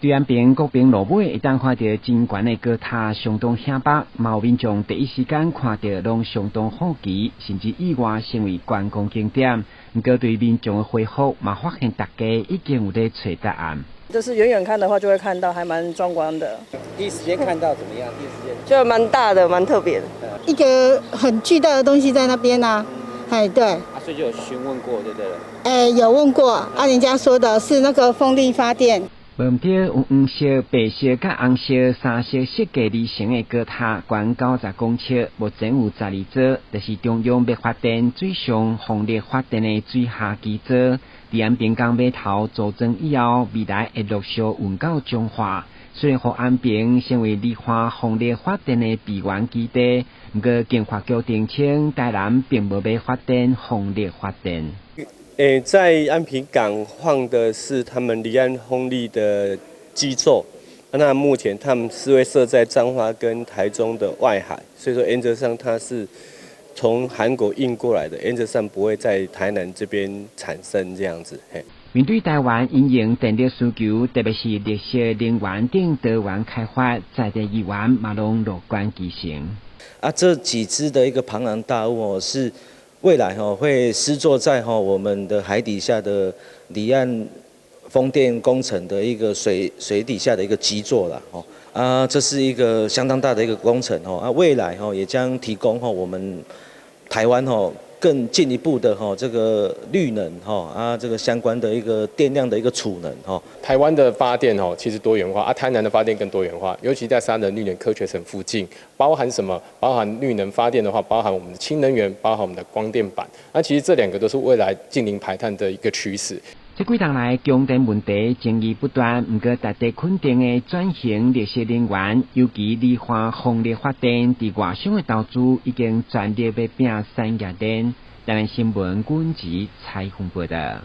對安平國平路尾會當看著真懸的高塔，相當顯目，嘛有民眾第一時間看著攏相當好奇，甚至意外成為觀光景點。毋過對民眾的回覆，嘛發現大家已經有咧揣答案。就是遠遠看的話，就會看到，還蠻壯觀的。第一時間看到怎麼樣？第一時間就蠻大的，蠻特別的。一個很巨大的東西在那邊啊，哎對。啊，所以就有詢問過，對不對？哎，有問過，啊，人家說的是那個風力發電。無毋對，有黃色、白色佮紅色三色設計而成的高塔，懸90公尺，目前有12座，就是中央欲發電水上風力發電的水下基座。佇安平港碼頭組裝以後，未來會陸續運到彰化。雖然予安平成為離岸風力發電的備援基地，毋過經發局澄清，台南並無欲發展風力發電。誒，在安平港放的是他們離岸風力的基座，那目前他們是會設在彰化跟台中的外海，所以說原則上它是從韓國運過來的，原則上不會在台南這邊產生這樣子。嘿。面對台灣因應電力需求，特別是綠色能源等多元開發，在地議員嘛攏樂觀其成。啊，這幾隻的一個龐然大物哦，是未來吼會施作在吼我們的海底下的離岸風電工程的一個水底下的一個基座啦，吼啊，這是一個相當大的一個工程吼啊，未來吼也將提供吼我們台灣吼更進一步的吼這個綠能吼啊這個相關的一個電量的一個儲能吼。台灣的發電吼其實多元化啊，台南的發電更多元化，尤其在三仁綠能科學城附近，包含什麼？包含綠能發電的話，包含我們的氫能源，包含我們的光電板。那其實這兩個都是未來淨零排碳的一個趨勢。這幾冬來，供電問題爭議不斷，毋過值得肯定的轉型綠色能源，尤其離岸風力發電，佇外商的投資已經全力欲拚產業鏈。台灣新聞軍籍採訪報導。